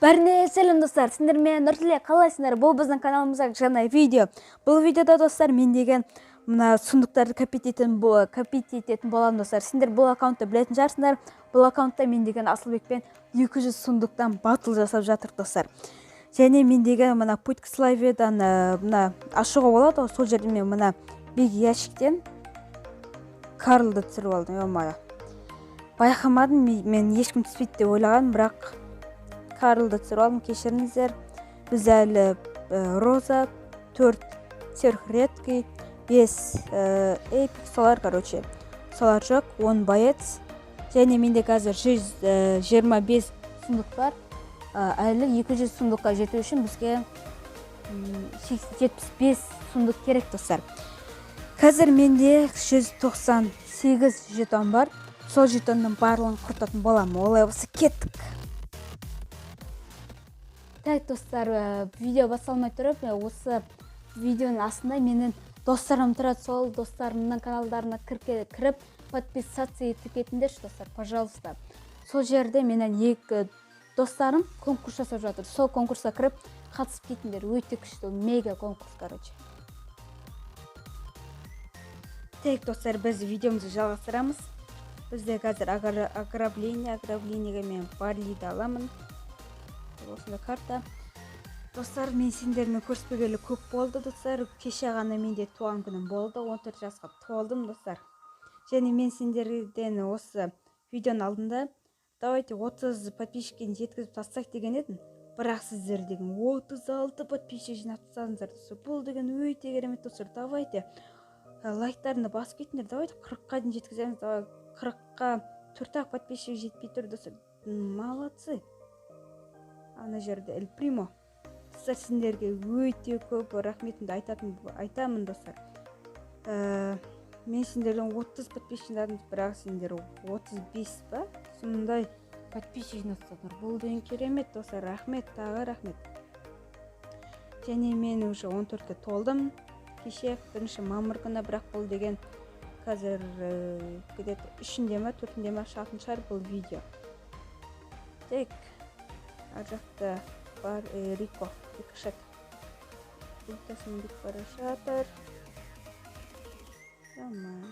Бәріне сәлем достар, сендермен Нұртілек, қалайсыңдар? Бұл біздің каналымызға жаңа видео. Бұл видеода достар мен деген мына сундуктарды копить ететін боламын достар. Сендер бұл аккаунтты білетін шығарсыңдар. Бұл аккаунтта мен деген Асылбекпен 200 сундуктан батл жасап жатыр достар. Және мен деген мына Путь к славиядан мына ашуға болады ғой, сол жерде мен мына биг ящиктен Карлды түсіріп алдым. Ё-моё. Байқамадым, мен ешкім түспейді деп ойлағанмын, бірақ Карлды түсіріп алдым, кешіріңіздер. Біз әлі Роза 4 сверхредкий, 5 эпик, солар, короче. Солар жоқ, 10 боец. Және менде қазір 125 сундук бар. Әлі 200 сундукқа жету үшін бізге 75 сундук керек достар. Қазір менде 198 жетон бар. Сол жетонның барлығын құртатын боламын. Олай болса кеттік. Так достар, видео басталмай тұрып, осы видеоның астында менің достарым тұрады. Сол достарымның каналдарына кіріп подписаться етіп кетіңдерші достар, пожалуйста. Сол жерде менің екі достарым конкурс жасап жатыр. Сол конкурсқа кіріп қатысып кетіңдер. Өте күшті, мега конкурс, короче. Так достар, біз видеомызды жалғастырамыз. Бізде қазір ограбление, ограблениеге мен Барлиді аламын. Осындай карта. Достар, мен сендермен көріспегелі көп болды достар. Кеше ғана менде туған күнім болды. 14 жасқа толдым достар. Және мен сендерден осы видеоның алдында давайте 30 подписчикке жеткізіп тастайық деген едім. Бірақ сіздер деген 36 подписчик жинап тастадыңыздар достар. Бұл деген өте керемет достар. Давайте лайктарыңды басып кетіңдер. Давайте 40-қа дейін жеткіземіз. Давай 40-қа 4-ақ подписчик жетпей тұр достар. Молодцы. Ана жерде Эль Примо. Достар, сендерге өте көп рахметімді айтамын достар. Мен сендерден 30 подписчик жинадым, бірақ сендер 35 па? Сондай подписчик жинастыңдар. Бұл деген керемет достар. Рахмет, тағы рахмет. Және мен уже 14-ке толдым. Кеше 1 мамыр күні, бірақ бұл деген қазір где-то 3-інде ма, 4-інде ма шығатын шығар бұл видео. Так, ар жақта бар Рико, Рикошет. Ультасын бүйтіп бара жатыр. Тамам.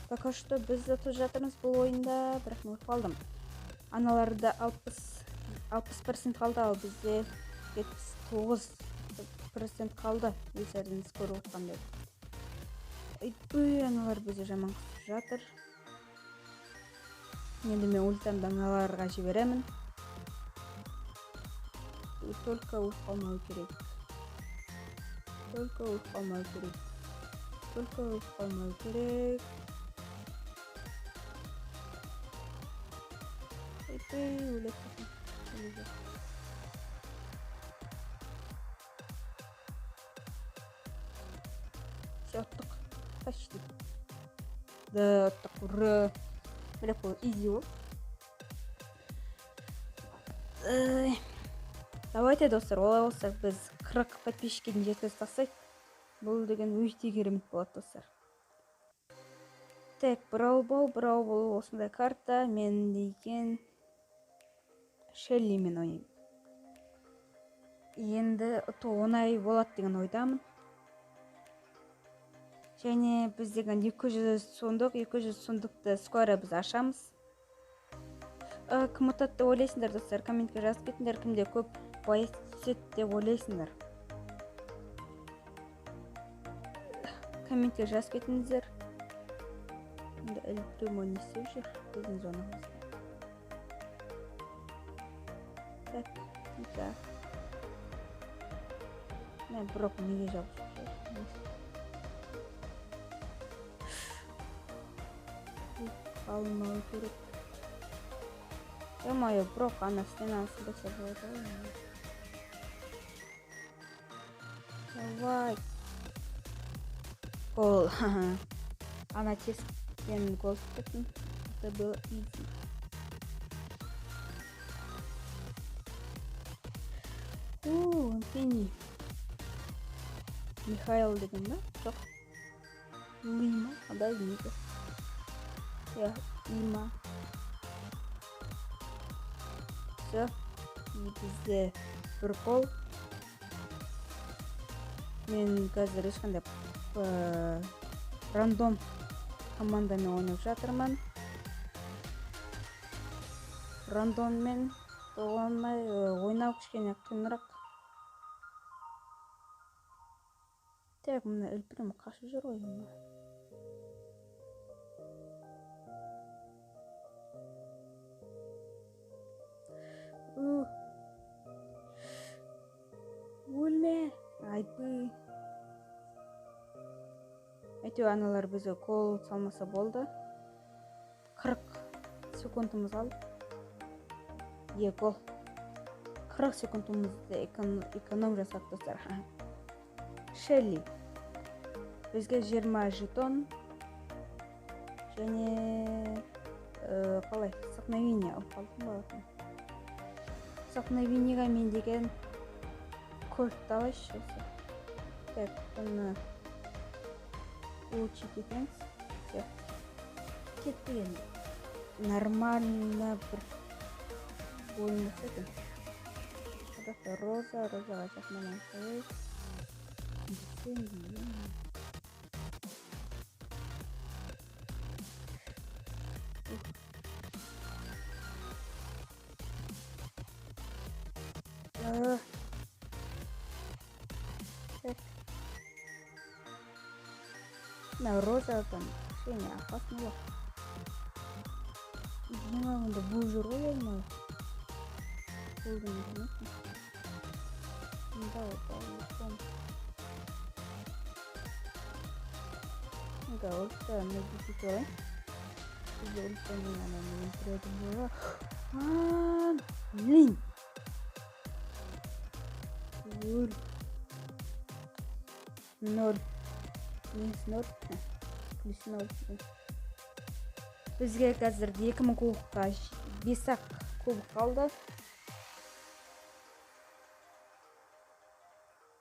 Пока что біз ұтып жатырмыз бұл ойында, бірақ мен ұтып қалдым. Аналарда 60% қалды, ал бізде 79% қалды. Өздеріңіз көріп отқандай. Өй, аналар бізде жаман қысып жатыр. Енді мен ультамды аналарға жіберемін. Только өліп қалмау керек. Только өліп қалмау керек. Только өліп қалмау керек. Өй, өліп кеттім. Все, ұттық. Почти. Да, ұттық. Ура. Бірақ бұл изи ол. Давайте достар, олай болса біз 40 подписчикке дейін жеткізіп тастайық. Бұл деген өте керемет болады достар. Так, Brawl Ball, Brawl Ball осындай карта. Мен деген Шеллимен ойнаймын. Енді ұту оңай болады деген ойдамын. Және біз деген 200 сундук, 200 сундукты скоро біз ашамыз. Кім ұтады деп ойлайсыңдар достар? Комментке жазып кетіңдер, кімде көп боец түседі деп ойлайсыңдар. Комментке жазып кетіңіздер. Енді Эль Примо не істеп жүр біздің зонамызда? Так, так. Мә, Брок неге жабысып жүр? Алмау керек. Ё-моё, Брок ана стенаны сындырса болады ғой. Давай. Гол. Ана тесіктен гол кеттім. Это было изи. О, Пенни. Михаил деген ба? Жоқ. Лима, да, неге? Я, Има. Все. И бізде бір гол. Мен қазір ешқандай рандом командамен ойнап жатырмын. Рандоммен ойнау кішкене қиынырақ. Так, мына Эль Примо қашып жүр ғой. Өлме. Айбы. Әйтеуір аналар бізге гол салмаса болды. 40 секундымыз қалды. Е, гол. 40 секундымызды эконом жасадық, достар. Шелли. Бізге 20 жетон және қалай, столкновение алып қалдым ба? Столкновениеға мен деген кольтты алайыншы осы. Так, бұны улучшить етеміз. Все. Кеттік енді. Нормально бір ойын болса екен. Қазақта Роза, Розаға жақыннан қояйық. Так. Мына Роза там кішкене опасный ғой. Мына онда бұл жүр ғой, ема. Бұл не? Да, вот. Да, вот мы здесь алайын. Бізде ультамен ананы өлтіретін болады. Блин. Өл. 0. Минус 0. Плюс 0. Бізге қазір 2000 кубокқа 5-ақ кубок қалды.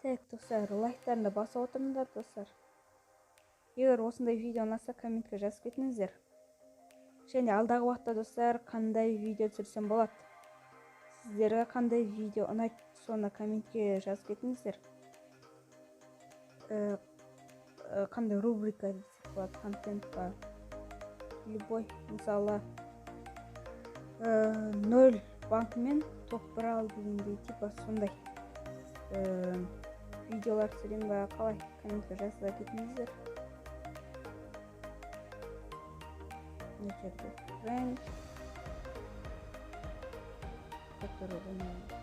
Так, достар, лайктарыңды басып отырыңдар, достар. Егер осындай видео ұнаса, комментке жазып кетіңіздер. Және алдағы уақытта, достар, қандай видео түсірсем болады? Сіздерге қандай видео ұнайды, соны комментке жазып кетіңіздер. Қандай рубрика десек болады, контент па? Любой, мысалы, 0 банкімен топ 1 ал дегендей, типа сондай видеолар түсірем ба, қалай? Комментке жаза кетіңіздер. Мына жерде Фрэнк, который ойнайды.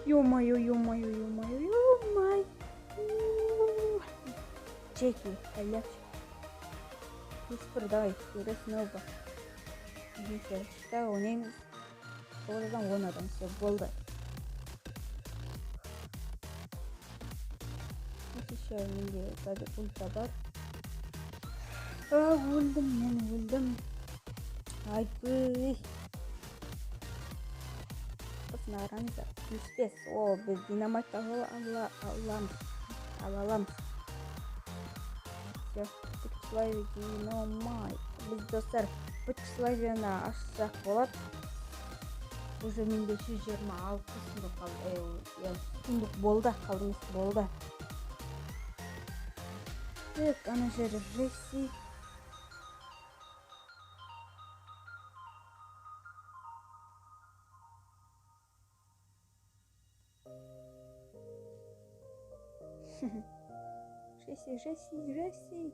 Ё-моё, ё-моё, ё-моё, ё-моё. Джеки, халявчик. Плюс 1, давай, снова. Ойнаймыз. 9 адам, 10 адам, все, болды. Еще менде қазір ульта бар. Өлдім, мен өлдім. Айбый. Осыны қараңыздар. Плюс 5. О, біз динамайтты аламыз. Ала аламыз. Все, Пятиславие динамайт. Біз, достар, Пятиславияны ашсақ болады. Уже менде 126 сундук қалды. Сундук болды, қалды емес, болды. Так, ана жерде Джесси. Джесси, Джесси, Джесси.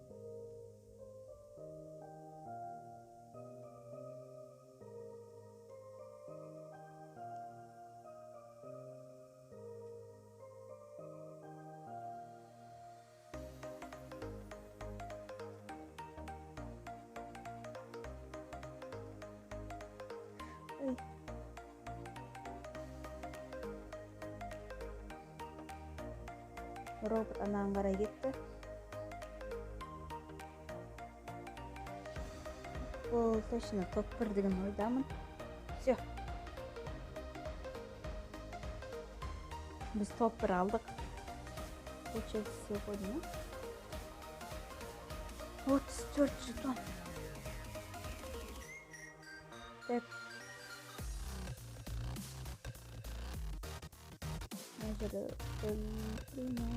Робот анаған қарай кетті. Бұл точно топ 1 деген ойдамын. Все. Біз топ 1 алдық. Получается сегодня 34 жетон. Так. бір Эль Примо.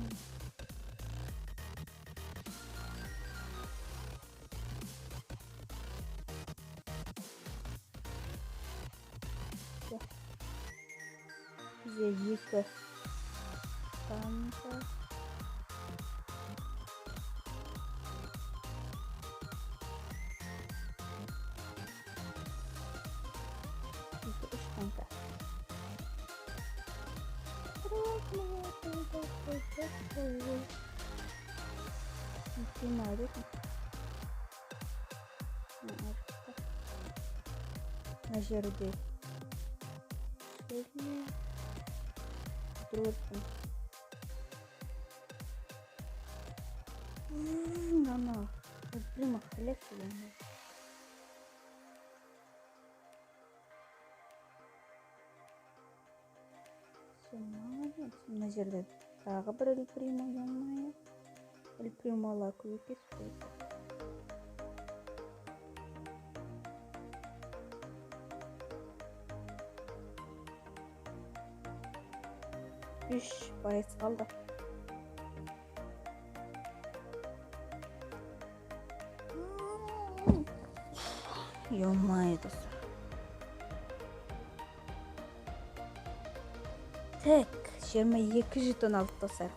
Бізде 2 танка. Екі, үш танка. Мына жерде Ана Примо коллекция. Все, молодец. Мына жерде тағы бір Эль Примо, ё-моё. Эль Примолар көбейіп кетіпті. Үш пайыз қалды. Ё-моё, достар. Так, 22 жетон алдық, достар.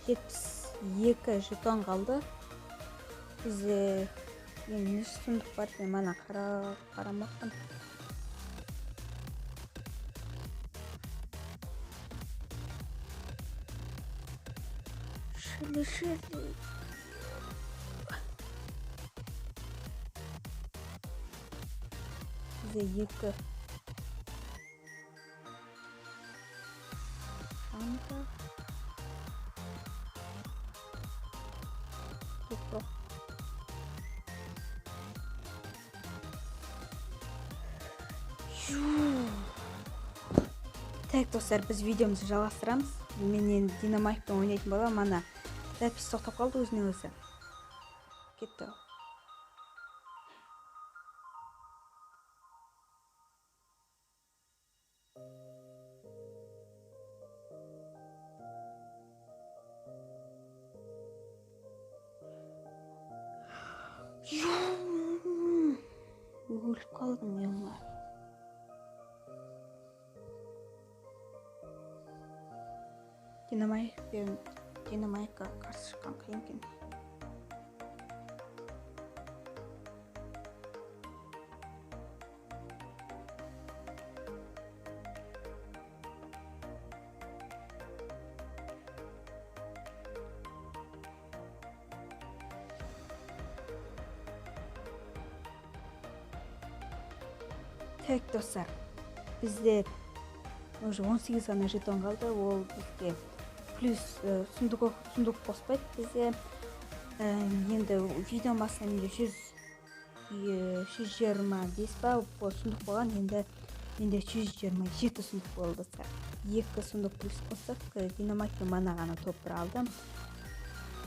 72 жетон қалды. Бізде енді неше сундук бар екен, мана қарамаппын. Шелли, Шелли. Бізде 2 танка. Так, достар, біз видеомызды жалғастырамыз. Мен енді Динамайкпен ойнайтын боламын. Ана запись тоқтап қалды өзіне өзі. Кетті. Өліп қалдым, ё-моё. Динамайкқа қарсы шыққан қиын екен. Так, достар, бізде уже 18 ғана жетон қалды. Ол бізге плюс сундук қоспайды бізде. Енді видеоның басында менде 125 па сундук болған, енді менде 127 сундук болды, достар. 2 сундук плюс қостық. Динамайкпен мана ғана топ бір алдым.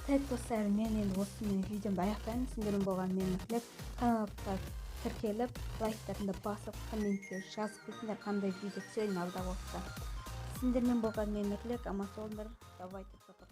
Так, достар, мен енді осымен видеомды аяқтаймын. Сендермен болған мен Нұрлек. Каналға тіркеліп, лайктарыңды басып, комментте жазып кетіңдер, қандай видео түсірейін алдағы уақытта. Сендермен болған мен Нұрлек. Аман болыңдар. Давайте, пока.